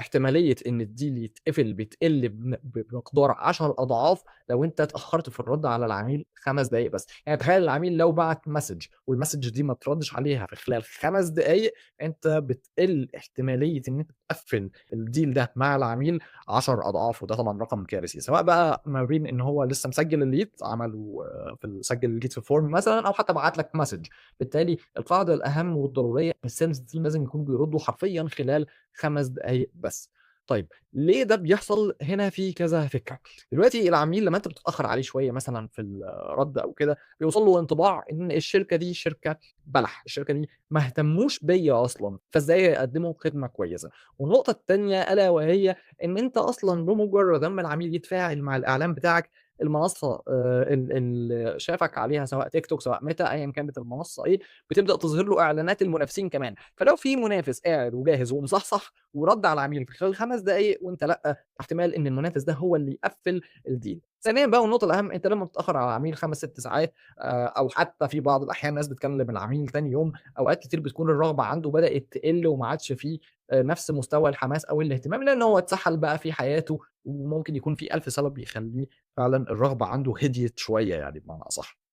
احتمالية إن الdeal يتقفل بتقل بمقدار 10 أضعاف لو أنت اتأخرت في الرد على العميل 5 دقايق بس. يعني تخيل العميل لو بعت message والmessage دي ما اتردش عليها في خلال 5 دقايق، أنت بتقل احتمالية إن أنت تقفل الdeal ده مع العميل 10 أضعاف، وده طبعًا رقم كارثي، سواء بقى ما بين إن هو لسه مسجل الlead عمله في سجل الlead في form مثلًا، أو حتى بعت لك message. بالتالي القاعدة الأهم والضرورية، الsales team لازم يكونوا بيردوا حرفيًا خلال 5 دقايق بس. طيب ليه ده بيحصل؟ هنا في كذا فكرة. دلوقتي العميل لمّا أنت بتتأخر عليه شوية مثلًا في الرد أو كده، بيوصل له انطباع إن الشركة دي شركة بلح، الشركة دي ما اهتموش بيّا أصلًا، فإزاي يقدموا خدمة كويسة؟ والنقطة التانية ألا وهي إن أنت أصلًا بمجرد أمّا العميل يتفاعل مع الإعلان بتاعك، المنصة اللي شافك عليها، سواء تيك توك سواء ميتا أيًا كانت المنصة إيه، بتبدأ تظهر له إعلانات المنافسين كمان، فلو في منافس قاعد وجاهز ومصحصح ورد على العميل في خلال 5 دقايق وأنت لأ، احتمال إن المنافس ده هو اللي يقفل الdeal. ثانيًا بقى والنقطة الأهم، أنت لمّا بتتأخر على العميل 5، 6 ساعات أو حتى في بعض الأحيان الناس بتكلم العميل تاني يوم، أوقات كتير بتكون الرغبة عنده بدأت تقل وما عادش في نفس مستوى الحماس أو الاهتمام، لأن هو اتسحل بقى في حياته، وممكن يكون في ألف سبب يخلّيه فعلًا الرغبة عنده هديت شوية يعني بمعنى أصح.